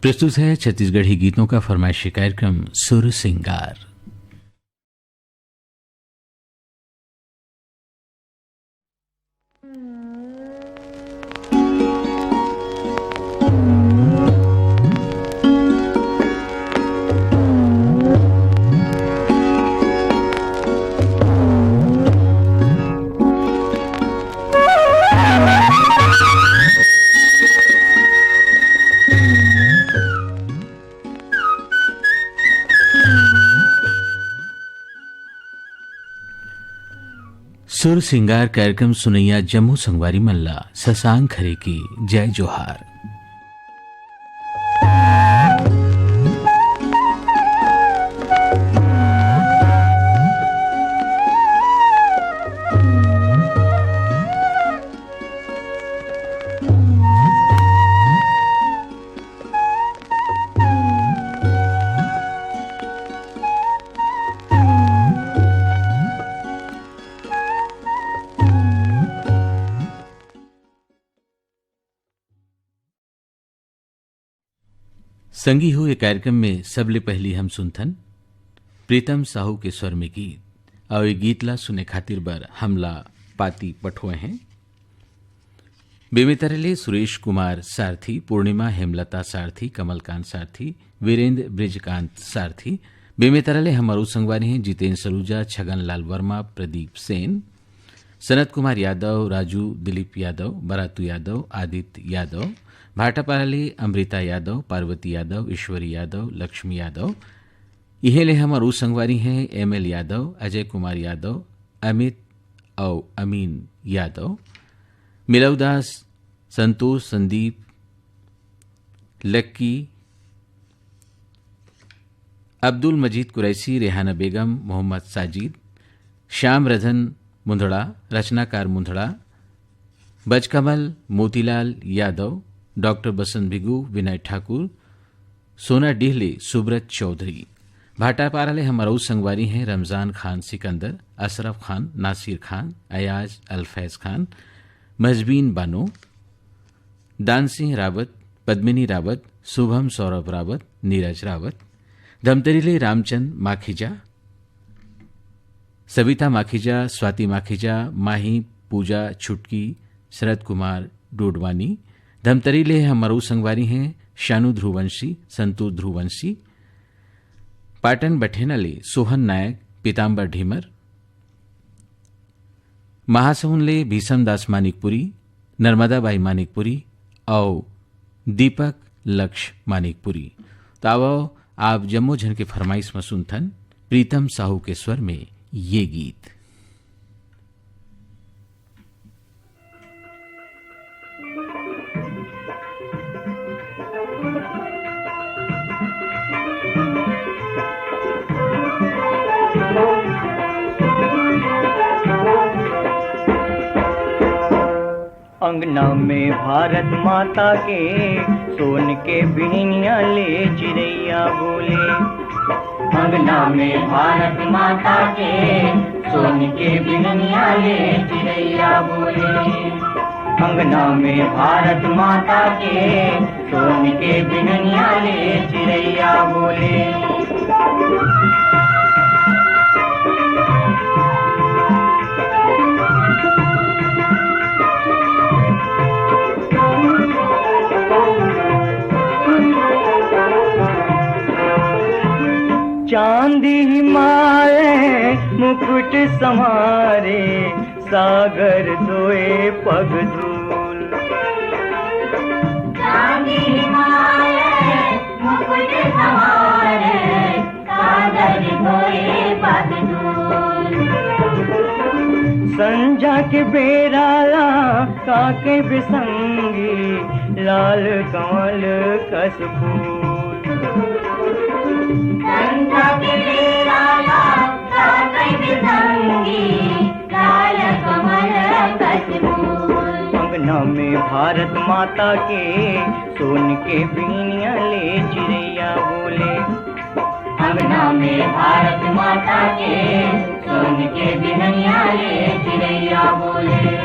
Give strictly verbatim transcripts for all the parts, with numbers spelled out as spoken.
प्रस्तुत है छत्तीसगढ़ी गीतों का फरमाइशी कार्यक्रम सुर सिंगार। सुर सिंगार कार्यक्रम सुनैया जम्मो संगवारी मन ला शशांक खरे के जय जोहार। संगी हो, ये कार्यक्रम में सबले पहली हम सुनथन प्रीतम साहू के स्वर में गीत। और ये गीत ला सुने खातिर बर हमला पाती पठोए हैं। बेमेतरा ले सुरेश कुमार सारथी, पूर्णिमा हेमलता सारथी, कमलकांत सारथी, वीरेंद्र बृजकांत सारथी। बेमेतरा ले हमर संगवारी हैं जितेंद्र सलूजा, छगन लाल वर्मा, प्रदीप सेन, सनत कुमार यादव, राजू दिलीप यादव, बरातू यादव, आदित्य यादव, भाटापारा ले अमृता यादव, पार्वती यादव, ईश्वरी यादव, लक्ष्मी यादव। इहे ले हमर संगवारी हैं एम एल यादव, अजय कुमार यादव, अमित अउ अमीन यादव, मिलौदास, संतोष, संदीप, लक्की, अब्दुल मजीद कुरैशी, रेहाना बेगम, मोहम्मद साजिद, श्याम रधन मुंधड़ा, रचनाकार मुंधड़ा, बजकमल, मोतीलाल यादव, डॉक्टर बसंत भिगु, विनय ठाकुर, सोना डीह ले सुब्रत चौधरी। भाटापारा ले हमर संगवारी हैं रमजान खान सिकंदर, अशरफ खान, नासिर खान, अयाज अल फैज खान, मजबीन बानो, दान सिंह रावत, पद्मिनी रावत, शुभम सौरभ रावत, नीरज रावत। धमतरी ले रामचंद माखीजा, सविता माखीजा, स्वाति माखीजा, माही, पूजा, छुटकी, शरद कुमार डोडवानी। धमतरी ले हमर संगवारी हैं शानू ध्रुवंशी, संतोष ध्रुवंशी। पाटन बठेना ले सोहन नायक, पीताम्बर ढीमर। महासमुंद ले भीषम दास मानिकपुरी, नर्मदा बाई मानिकपुरी अउ दीपक लक्ष्य मानिकपुरी। त आवव, आप जम्मो झन के फरमाइश म सुनथन प्रीतम साहू के स्वर में ये गीत। अंगना में भारत माता के सोन के बिहनिया ले चिरैया बोले। अंगना में भारत माता के सोन के बिहनिया ले चिरैया बोले। अंगना में भारत माता के सोन के बिहनिया ले चिरैया बोले। चांदी हिमालय मुकुट संवारे, सागर धोए पग धूल। चांदी हिमालय मुकुट संवारे, सागर धोए पग धूल। संझा के बेरा ला काके बिसंगी, लाल कमल कस फूल। संझा के बेरा ला काके बिसंगी, लाल कमल कस फूल। अंगना में भारत माता के सोन के बिहनिया ले चिरैया बोले। अंगना में भारत माता के सोन के बिहनिया ले चिरैया बोले।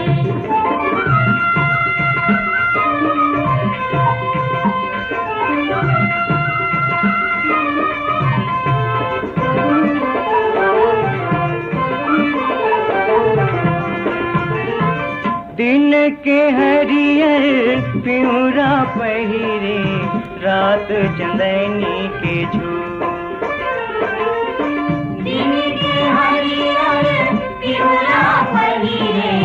पहिरे रात चंदैनी के झूल। दिन के हरियर पिहुला पहिरे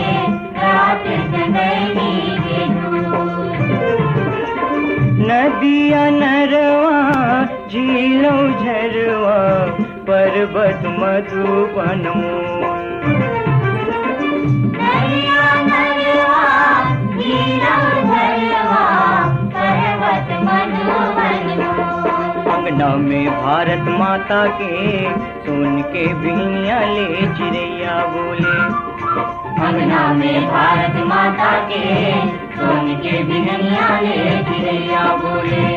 रात चंदैनी के झूल। नदिया नरवा झीलो झरवा पर्वत मधुबन मोल। नदिया नरवा झीलो झरवा पर्वत मधुबन मोल। अंगना में भारत माता के सुन के बिहनिया ले चिरैया बोले। अंगना में भारत माता के सुन के बिहनिया ले चिरैया बोले।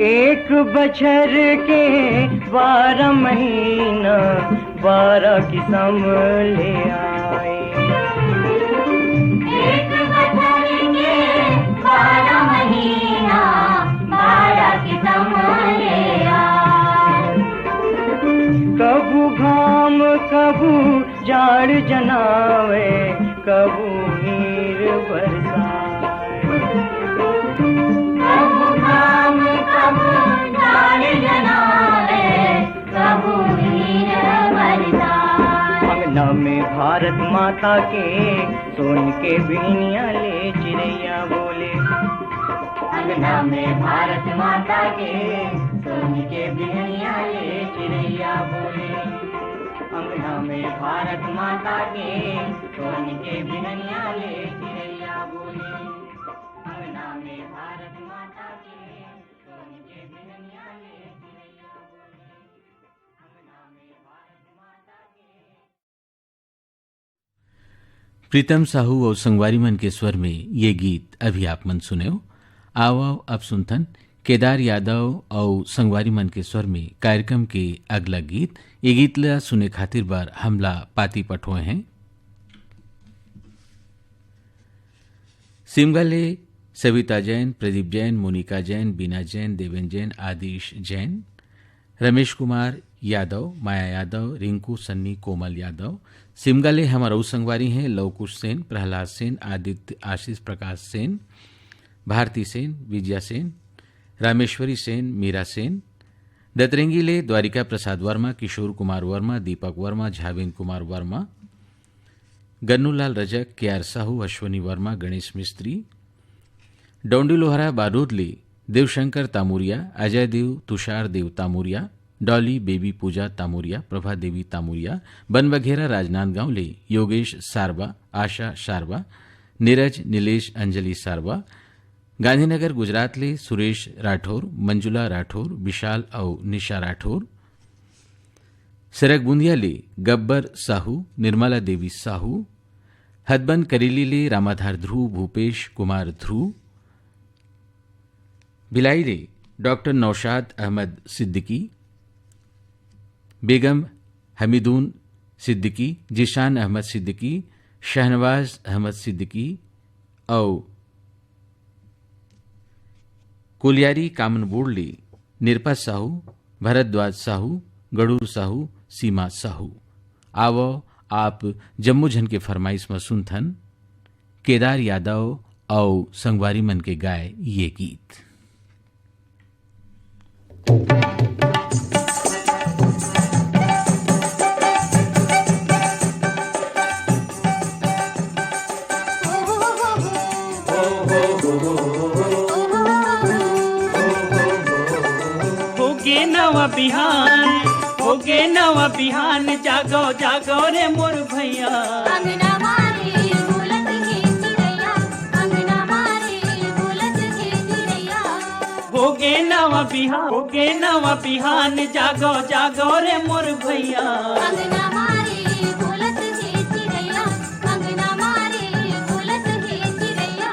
एक बछर के बारह महीना बारह किसम ले आए। एक बछर के बारह महीना बारह किसम ले आए। कभू घाम कभू जाड़ जनावे, कभू नीर बरसाए। कभू घाम कभू जाड़ जनावे, कभू नीर बरसाए। अंगना में भारत माता के सुन के बिहनिया ले चिरैया बोले। अंगना में भारत माता के सुन के बिहनिया ले चिरैया बोले। अंगना में भारत माता के सुन के बिहनिया ले चिरैया बोले। अंगना में भारत माता के सुन के बिहनिया ले चिरैया बोले। अंगना में भारत माता के। प्रीतम साहू अउ संगवारी मन के स्वर में ये गीत अभी आप मन सुनेव। आवव, अब सुनथन केदार यादव अउ संगवारी मन के स्वर में कार्यक्रम के अगला गीत। ये गीत ला सुने खातिर बर हमला पाती पठोए हैं। सिमगा ले सविता जैन, प्रदीप जैन, मोनिका जैन, बीना जैन, देवेन जैन, आदिश जैन, रमेश कुमार यादव, माया यादव, रिंकू, सन्नी, कोमल यादव। सिमगा ले हमर अउ संगवारी हैं लवकुश सेन, प्रहलाद सेन, आदित्य, आशीष प्रकाश सेन, भारती सेन, विजया सेन, रामेश्वरी सेन, मीरा सेन। दतरेंगी ले द्वारिका प्रसाद वर्मा, किशोर कुमार वर्मा, दीपक वर्मा, झाविन कुमार वर्मा, गन्नूलाल रजक, के आर साहू, अश्वनी वर्मा, गणेश मिस्त्री। डौंडी लोहरा बारूद ले देवशंकर तामुरिया, अजय देव, तुषार देव तामुरिया, डॉली, बेबी पूजा तामुरिया, प्रभा देवी तामुरिया। बनबघेरा राजनांदगांव ले योगेश सारवा, आशा सारवा, नीरज, नीलेश, अंजलि सारवा। गांधीनगर गुजरात ले सुरेश राठौर, मंजुला राठौर, विशाल अउ निशा राठौर। सरगबुंदिया ले गब्बर साहू, निर्मला देवी साहू। हथबंद करेली ले रामाधार ध्रुव, भूपेश कुमार ध्रुव। भिलाई ले डॉक्टर नौशाद अहमद सिद्दीकी, बेगम हमीदुन सिद्दीकी, जीशान अहमद सिद्दीकी, शहनवाज अहमद सिद्दीकी अउ कोलियारी कामनबोड़ ले निरपा साहू, भरद्वाज साहू, गड़ूर साहू, सीमा साहू। आवव, आप जम्मो झन के फरमाइश म सुनथन केदार यादव अउ संगवारी मन के गाय ये गीत। होगे नवा बिहान, होगे नवा बिहान, जागो जागो रे मोर भैया। अंगना मारे बोलत हे चिड़ैया, अंगना मारे बोलत हे चिड़ैया। होगे नवा बिहान, होगे नवा बिहान, जागो जागो रे मोर भैया। अंगना मारे बोलत हे चिड़ैया, अंगना मारे बोलत हे चिड़ैया।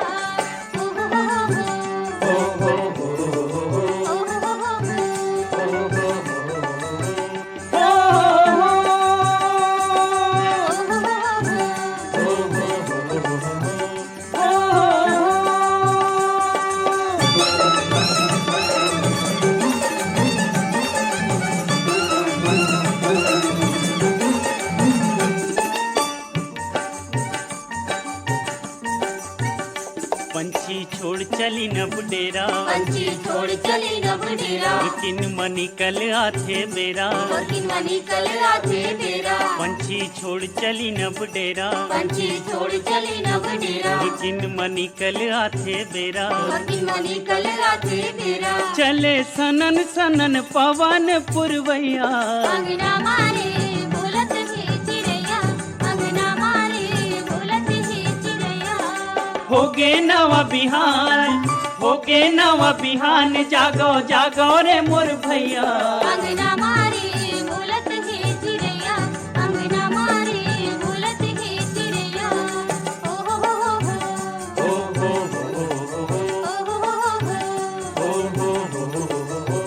छोड़ चली नब डेरा। किन मनी कल आथे बेरा। किन मनी कल आथे बेरा। पंछी छोड़ चली नब डेरा। पंछी छोड़ चली नब डेरा। किन मनी कल आथे बेरा। किन मनी कल आथे बेरा। चले सनन सनन पवन पुरवैया। अंगना मारे बोलत हे चिड़ैया। अंगना मारे बोलत हे चिड़ैया। होगे नवा बिहान, होगे नवा बिहान, जागो, जागो रे मोर भैया। अंगना मारे बोलत हे चिड़ैया, अंगना मारे बोलत हे चिड़ैया। ओ हो हो हो हो। ओ हो हो हो हो। ओ हो हो हो हो।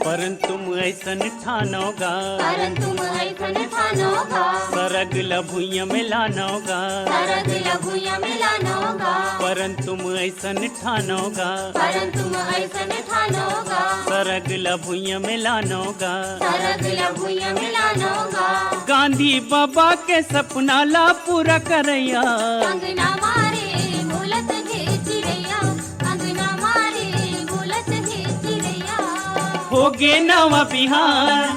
परंतु तुम ऐसन ठानोगा। परंतु तुम ऐसन ठानोगा। सरग ल भुइयां में लानोगा। सरग ल भुइयां में लानोगा। परंतु तुम ऐसन ठानोगा। परंतु तुम ऐसन ठानोगा। सरग ल भुइयां में लानोगा। सरग ल भुइयां में लानोगा। गांधी बाबा के सपना ला पूरा करैया। अंगना मारे बोलत हे चिड़ैया। अंगना मारे बोलत हे चिड़ैया। होगे नवा बिहान,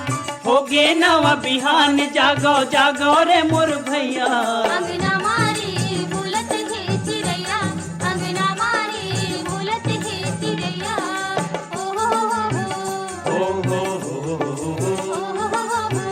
होगे नवा बिहान, जागो, जागो रे मोर भैया। अंगना मारे बोलत हे चिड़ैया, अंगना मारे बोलत हे चिड़ैया। ओ हो हो हो। ओ हो हो हो। ओ हो हो हो।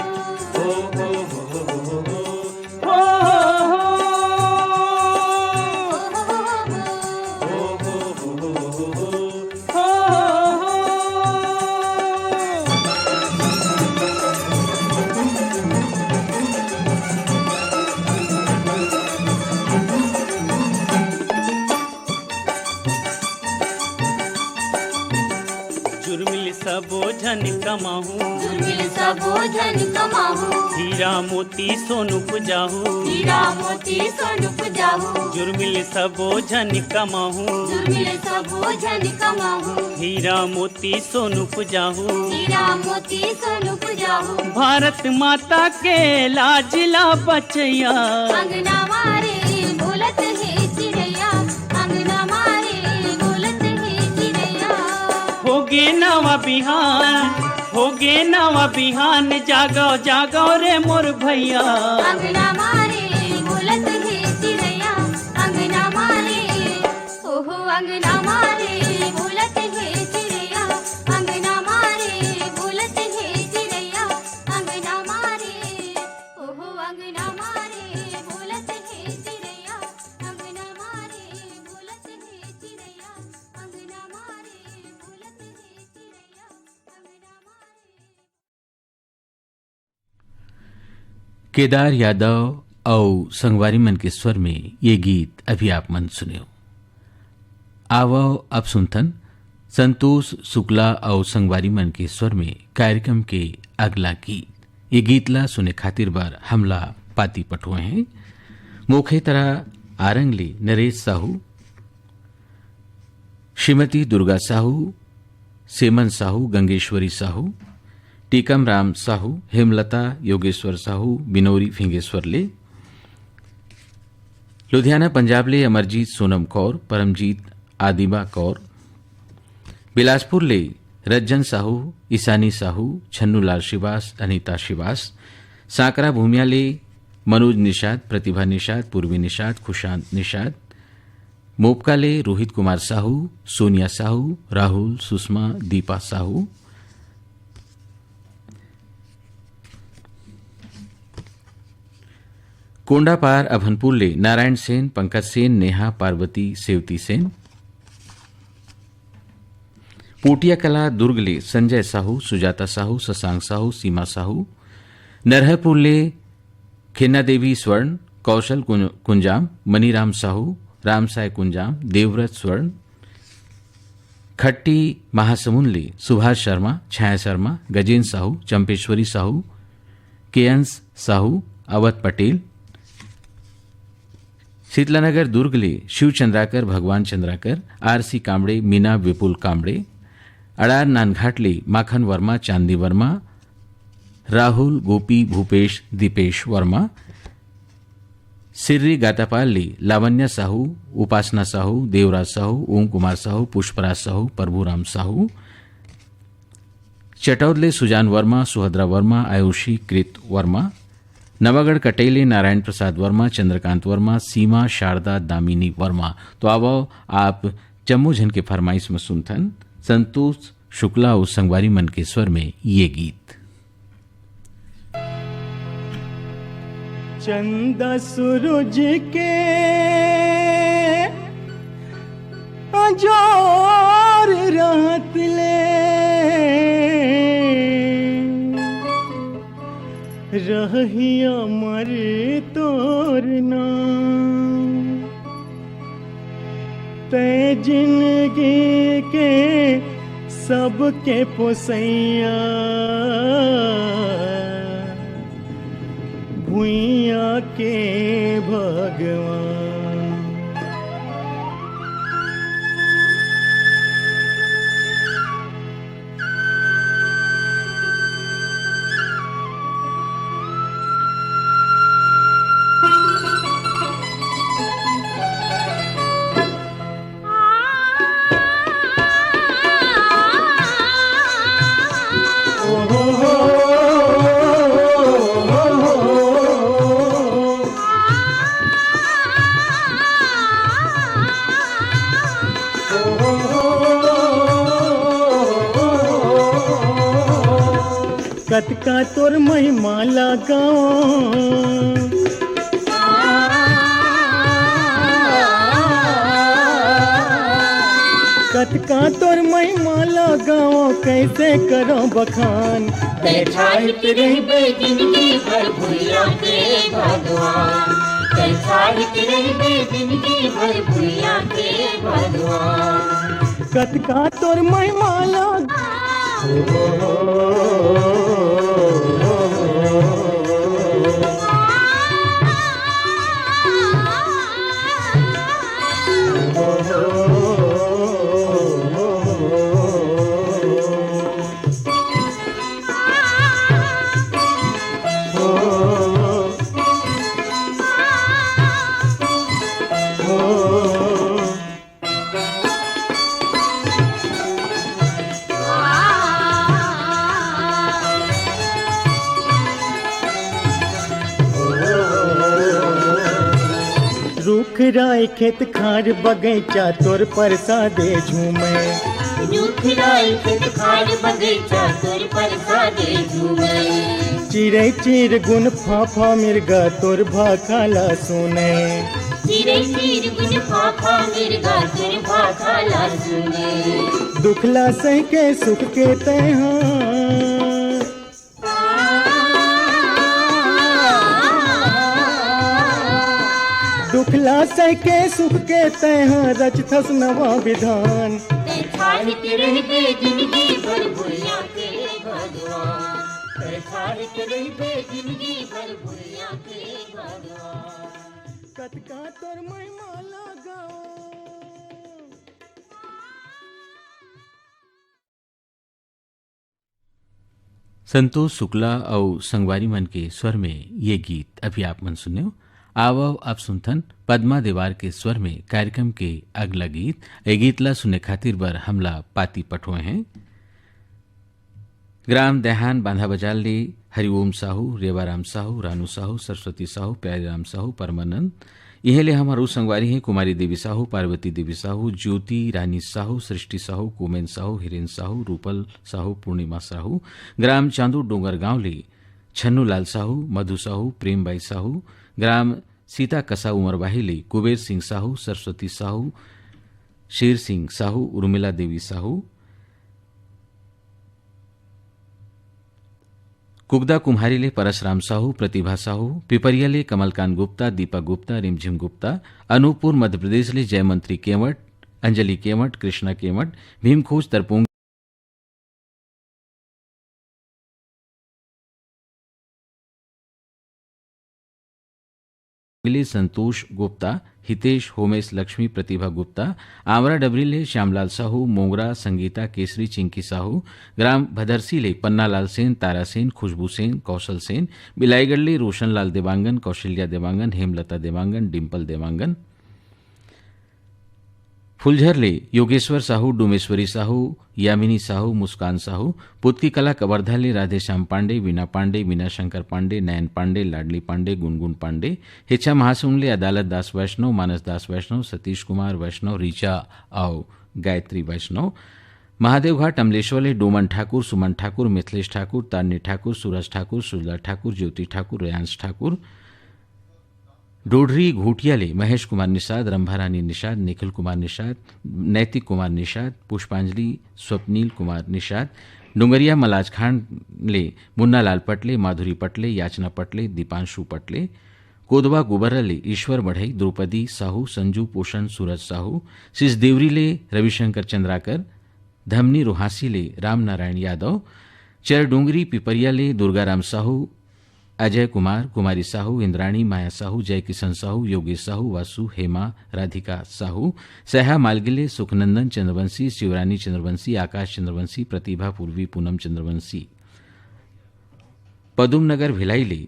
जुर्मिल सबो झन कमाहूँ। जुर्मिल सबो झन कमाहूँ। हीरा मोती सोन उपजाहूँ। हीरा मोती सोन उपजाहूँ। जुर्मिल सबो झन कमाहूँ। जुर्मिल सबो झन कमाहूँ। हीरा मोती सोन उपजाहूँ। हीरा मोती सोन उपजाहूँ। भारत माता के लाज ला बचैया। अंगना मारे बोलत हे चिड़ैया। अंगना मारे बोलत हे चिड़ैया। होगे नवा बिहान, होगे नवा बिहान, जागो, जागो रे मोर भैया। अंगना मारे बोलत हे चिड़ैया। अंगना मारे, ओहो अंगना मारे बोलत हे चिड़ैया। अंगना मारे बोलत हे चिड़ैया। अंगना मारे, ओहो अंगना मारे बोलत हे चिड़ैया। अंगना मारे बोलत हे चिड़ैया। अंगना मारे बोलत हे चिड़ैया। अंगना मारे। केदार यादव अउ संगवारी मन के स्वर में ये गीत अभी आप मन सुनेव। आवव अब सुनथन संतोष शुक्ला अउ संगवारी मन के स्वर में कार्यक्रम के अगला गीत। ये गीत ला सुने खातिर बर हमला पाती पठोए हैं। मोखे तरा आरंग ले नरेश साहू, श्रीमती दुर्गा साहू, सेमन साहू, गंगेश्वरी साहू, टीकम राम साहू, हेमलता योगेश्वर साहू, बिनोरी फिंगेश्वर ले। लुधियाना पंजाब ले अमरजीत सोनम कौर, परमजीत आदिमा कौर। बिलासपुर ले रज्जन साहू, ईशानी साहू, छन्नूलाल श्रीवास, अनिता श्रीवास। सांकरा भूमिया ले मनोज निषाद, प्रतिभा निषाद, पूर्वी निषाद, खुशांत निषाद। मोपका ले रोहित कुमार साहू, सोनिया साहू, राहुल, सुषमा, दीपा साहू। कोंडापार अभनपुर ले नारायण सेन, पंकज सेन, नेहा, पार्वती, सेवती सेन। पोटिया कला दुर्ग ले संजय साहू, सुजाता साहू, शशांक साहू, सीमा साहू। नरहरपुर ले खेन्ना देवी स्वर्ण, कौशल कुं-, कुंजाम, मनीराम साहू, रामसाय कुंजाम, देवव्रत स्वर्ण। खट्टी महासमुंद ले सुभाष शर्मा, छाया शर्मा, गजेंद्र साहू, चंपेश्वरी साहू, केएंस साहू, अवध पटेल, शीतलानगर दुर्ग ले शिव चंद्राकर, भगवान चंद्राकर, आर सी कामड़े, मीना विपुल कामड़े, अड़ार नानघाट ले माखन वर्मा, चांदनी वर्मा, राहुल, गोपी, भूपेश, दीपेश वर्मा, सिर्री गातापाल ले लावण्या साहू, उपासना साहू, देवराज साहू, ओम कुमार साहू, पुष्पराज साहू, प्रभुराम साहू, चटौद ले सुजान वर्मा, सुभद्रा वर्मा, आयुषी कृत वर्मा, नवागढ़ कटेले नारायण प्रसाद वर्मा, चंद्रकांत वर्मा, सीमा, शारदा, दामिनी वर्मा। तो आवव, आप जम्मो झन के फरमाइश म सुनथन संतोष शुक्ला अउ संगवारी मन के स्वर में ये गीत। चंदा सूरज के अजोर रात ले रहिया मर तोर नाम। तै जिंदगी के सबके पोसैया, भुइया के भगवान। कतका तोर महिमा ला गावों, कतका तोर महिमा ला गावों, कैसे करों बखान। तै छाहित रहिबे जिंदगी भर भुइयां के भगवान, तै छाहित रहिबे जिंदगी भर भुइयां के भगवान। कतका तोर महिमा ला रुख राय खेत खार बगैचा तोर परसादे झूमे। रुख राय खेत खार बगैचा तोर परसादे झूमे। चिरै चिरगुन फाफा मिर्गा तोर भाखा ला सुने। चिरै चिरगुन फाफा मिर्गा तोर भाखा ला सुने। दुख ला सह के सुख के तैहा। दुख ला सह के सुख के तैहा रचथस नवा विधान। तै छाहित रहिबे जिंदगी भर भुइयां के भगवान। तै छाहित रहिबे जिंदगी भर भुइयां के भगवान। कतका तोर महिमा ला गावों। संतोष शुक्ला अउ संगवारी मन के स्वर में ये गीत अभी आप मन सुनेव। आवव, अब सुनथन पद्मा देवार के स्वर में कार्यक्रम के अगला गीत। ये गीत ला सुने खातिर बर हमला पाती पठोए हैं। ग्राम देहान बांधा बाजार ले हरिओम साहू, रेवाराम साहू, रानू साहू, सरस्वती साहू, प्यारेराम साहू, परमानंद। इहे ले हमर उ संगवारी हैं कुमारी देवी साहू, पार्वती देवी साहू, ज्योति रानी साहू, सृष्टि साहू, कोमेन साहू, हिरेन साहू, रूपल साहू, पूर्णिमा साहू। ग्राम चांदू डोंगर गांव ले छन्नू लाल साहू, मधु साहू, प्रेम बाई साहू। ग्राम सीता कसा उमरवाही ले कुबेर सिंह साहू, सरस्वती साहू, शेर सिंह साहू, उर्मिला देवी साहू। कुगदा कुम्हारी ले परसराम साहू, प्रतिभा साहू, पिपरिया ले कमलकांत गुप्ता, दीपा गुप्ता, रिमझिम गुप्ता, अनूपपुर मध्य प्रदेश ले जयमंत्री केवट, अंजलि केवट, कृष्णा केवट, भीमखोज तरपोंग ले संतोष गुप्ता, हितेश, होमेश, लक्ष्मी, प्रतिभा गुप्ता, आंवरा डबरी ले श्यामलाल साहू, मोंगरा, संगीता, केसरी, चिंकी साहू, ग्राम भदरसी ले पन्नालाल सेन, तारा सेन, खुशबू सेन, कौशल सेन, बिलाईगढ़ ले रोशनलाल देवांगन, कौशल्या देवांगन, हेमलता देवांगन, डिम्पल देवांगन, फुलझर ले योगेश्वर साहू, डोमेश्वरी साहू, यामिनी साहू, मुस्कान साहू, पुतकी कला कवर्धा ले राधेश्याम पांडे, वीणा पांडे, वीणा शंकर पांडे, नयन पांडे, लाडली पांडे, गुनगुन पांडे, हेच्छा महासमुंद ले अदालत दास वैष्णव, मानस दास वैष्णव, सतीश कुमार वैष्णव, ऋचा अउ गायत्री वैष्णव, महादेवघाट अमलेश्वर ले डोमन ठाकुर, सुमन ठाकुर, मिथिलेश ठाकुर, तारनी ठाकुर, सूरज ठाकुर, सुजला ठाकुर, ज्योति ठाकुर, रेयांश ठाकुर, डोडरी घोटिया ले महेश कुमार निषाद, रंभारानी निषाद, निखिल कुमार निषाद, नैतिक कुमार निषाद, पुष्पांजलि, स्वप्नील कुमार निषाद, डोंगरिया मलाजखांड ले मुन्नालाल पटले, माधुरी पटले, याचना पटले, दीपांशु पटले, कोदवा गोबरा ले ईश्वर बढ़ई, द्रौपदी साहू, संजू पोषण, सूरज साहू, सिसदेवरी ले रविशंकर चंद्राकर, धमनी रोहासी ले रामनारायण यादव, चरडोंगरी पिपरिया ले दुर्गाराम साहू, अजय कुमार, कुमारी साहू, इंद्राणी, माया साहू, जय किशन साहू, योगेश साहू, वासु, हेमा, राधिका साहू, सैहा मालगी ले सुखनंदन चंद्रवंशी, शिवरानी चंद्रवंशी, आकाश चंद्रवंशी, प्रतिभा, पूर्वी, पूनम चंद्रवंशी, पदुम नगर भिलाई ले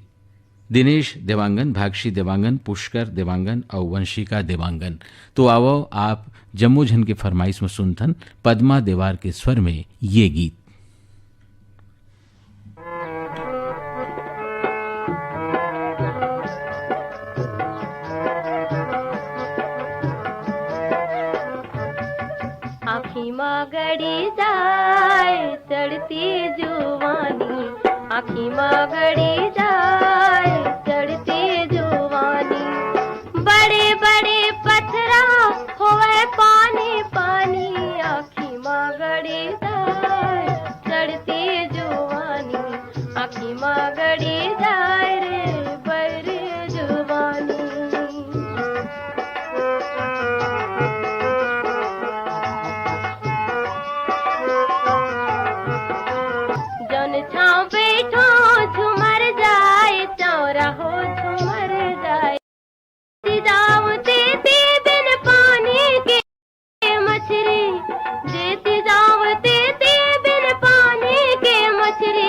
दिनेश देवांगन, भागशी देवांगन, पुष्कर देवांगन अउ वंशिका देवांगन। तो आवव, आप जम्मो झन के फरमाइश में सुनथन पद्मा देवार के स्वर में ये गीत। आँखी मा गड़ी जाए चढ़ती जुवानी, आँखी मा गड़ी जाए चढ़ती जुवानी। बड़े बड़े पथरा होवे पानी पानी, आँखी मा गड़ी जाए चढ़ती जुवानी, आँखी मा गड़ी जाए रे बर जुवानी। जौन छाँव बैठो झुमर जाए, चौरा हो झुमर जाए। जाओ तेती बिन पानी के मछरी, जेती जाओ तेती बिन पानी के मछरी।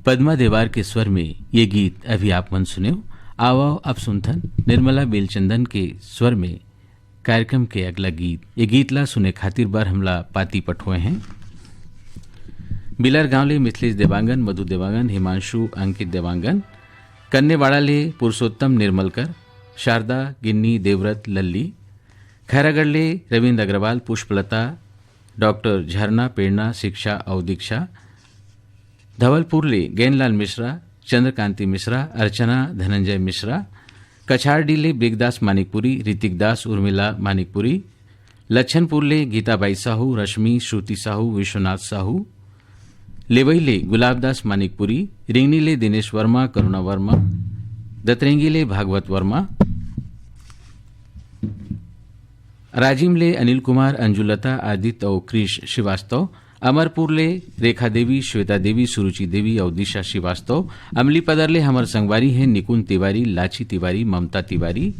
पद्मा देवार के स्वर में ये गीत अभी आप मन सुनेव। आवव, अब सुनथन निर्मला बेलचंदन के स्वर में कार्यक्रम के अगला गीत। ये गीत ला सुने खातिर बर हमला पाती पठोए हैं। बिलर गांव ले मिथिलेश देवांगन, मधु देवांगन, हिमांशु, अंकित देवांगन, कन्नेवाड़ा ले पुरुषोत्तम निर्मलकर, शारदा, गिन्नी, देवव्रत, लल्ली, खैरागढ़ ले रविंद्र अग्रवाल, पुष्पलता, डॉक्टर झरना, प्रेरणा, शिक्षा अउ दीक्षा, धवलपुर ले गैनलाल मिश्रा, चंद्रकांति मिश्रा, अर्चना, धनंजय मिश्रा, कछारडी ले ब्रिगदास मानिकपुरी, ऋतिक दास, उर्मिला मानिकपुरी, लच्छनपुर ले गीताबाई साहू, रश्मि, श्रुति साहू, विश्वनाथ साहू, लेवई ले गुलाबदास मानिकपुरी, रिंगनी ले दिनेश वर्मा, करुणा वर्मा, दतरेंगी ले भागवत वर्मा, राजिम ले अनिल कुमार, अंजुलता, आदित्य अउ क्रिश श्रीवास्तव, अमरपुर ले रेखा देवी, श्वेता देवी, सुरुचि देवी अउ दिशा श्रीवास्तव, अमली पदर ले हमर संगवारी हे निकुंज तिवारी, लाची तिवारी, ममता तिवारी,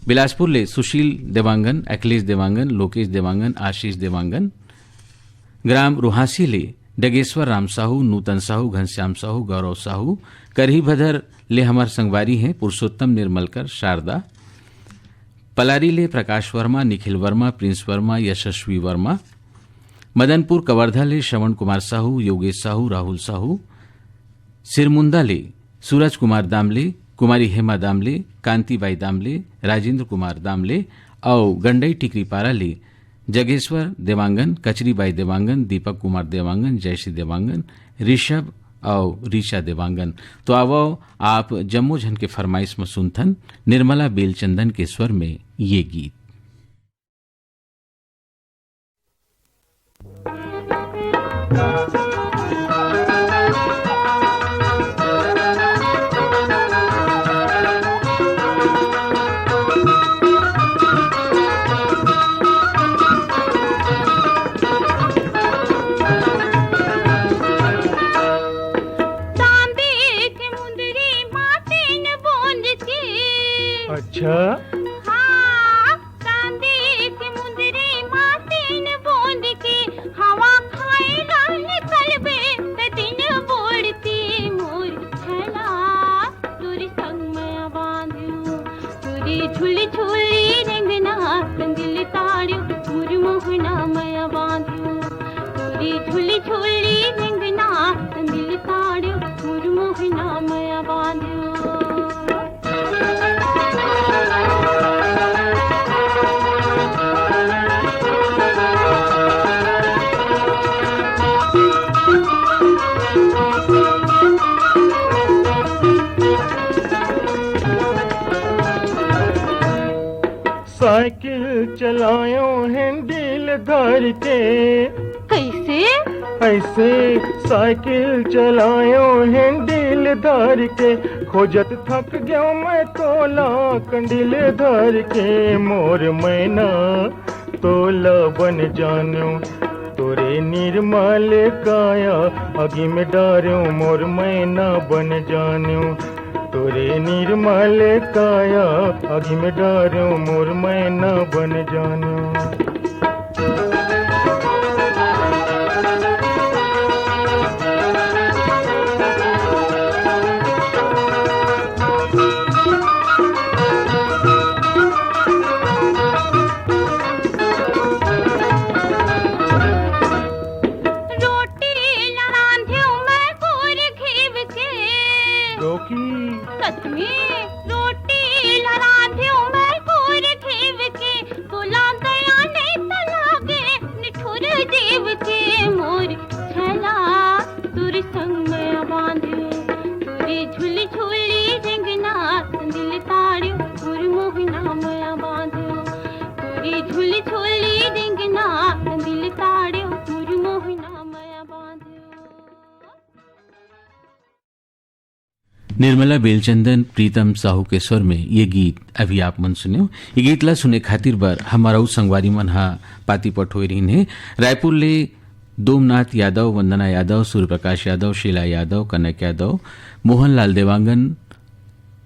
बिलासपुर ले सुशील देवांगन, अखिलेश देवांगन, लोकेश देवांगन, आशीष देवांगन, ग्राम रुहासी ले डगेश्वर राम साहू, नूतन साहू, घनश्याम साहू, गौरव साहू, करही भदर ले हमर संगवारी हे पुरुषोत्तम निर्मलकर, शारदा, पलारी ले प्रकाश वर्मा, निखिल वर्मा, प्रिंस वर्मा, यशस्वी वर्मा, मदनपुर कवर्धा ले श्रवण कुमार साहू, योगेश साहू, राहुल साहू, सिरमुंदा ले सूरज कुमार दामले, कुमारी हेमा दामले, कांतिबाई दामले, राजेंद्र कुमार दामले अउ गंडई टिकरीपारा ले जगेश्वर देवांगन, कचरीबाई देवांगन, दीपक कुमार देवांगन, जयश्री देवांगन, ऋषभ अउ ऋचा देवांगन। तो आवव, आप जम्मो झन के फरमाइश म सुनथन निर्मला बेलचंदन के स्वर में ये गीत। अच्छा। हाँ, चांदी समुंदरी मासिन बूंद के हवा खाए ला निकलबे त दिन बोड़ती मोर छला। तोरी संग मैं बांधू, तोरी झुली झुली रेंगना, संदिल ताड़ू मोर मोहना मैं बांधू। तोरी झुली झुली रेंगना, संदिल ताड़ू मोर मोहना मैं बांधू। साइकिल चलायो हैंडल धर के। कैसे? ऐसे साइकिल चलायो हैंडल धर के, खोजत थक गयो मैं तोला कंडिल धर के। मोर मैना तोला बन जान्यो, तोरे निर्मल काया अगी में डार्यो। मोर मैना बन जान्यो, तोरे निर्मल काया अगी में डार्यो। मोर मैना बन जान्यो। रोटी ला रांधेव मैं कोर घीव के। रोटी। सच में, रोटी ला रांधेव मैं कोर घीव के। तोला दया नहीं त लागे निठुर जीव के। मोर छला तोर संग मैं बांधू, तोरी झुली झुली रेंगना, संदिल ताड़ू मोर मोहना मैं बांधू। तोरी झुली झुली रेंगना, संदिल ताड़ू मोर मोहना मैं बांधू। निर्मला बेलचंदन, प्रीतम साहू के स्वर में ये गीत अभी आप मन सुनेव। ये गीत ला सुने खातिर बर हमर अउ संगवारी मन हा पाती पठोए रहिन हे। रायपुर ले डोमनाथ यादव, वंदना यादव, सूर्यप्रकाश यादव, शीला यादव, कनक यादव, मोहनलाल देवांगन,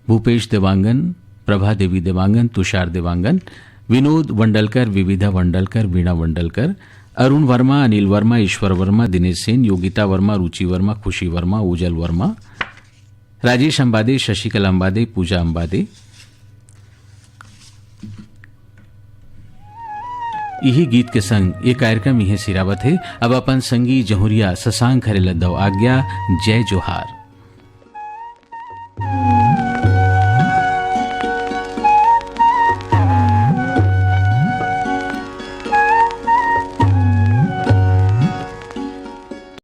भूपेश देवांगन, प्रभा देवी देवांगन, तुषार देवांगन, विनोद वंडलकर, विविधा वंडलकर, वीणा वंडलकर, अरुण वर्मा, अनिल वर्मा, ईश्वर वर्मा, दिनेश सेन, योगिता वर्मा, रुचि वर्मा, खुशी वर्मा, ओजल वर्मा, राजेश अंबादे, शशिकला अंबादे, पूजा अंबादे। इही गीत के संग ये कार्यक्रम इहें सिरावत हे। अब अपन संगी जहुरिया शशांक हरे ल दव आज्ञा। जय जोहार।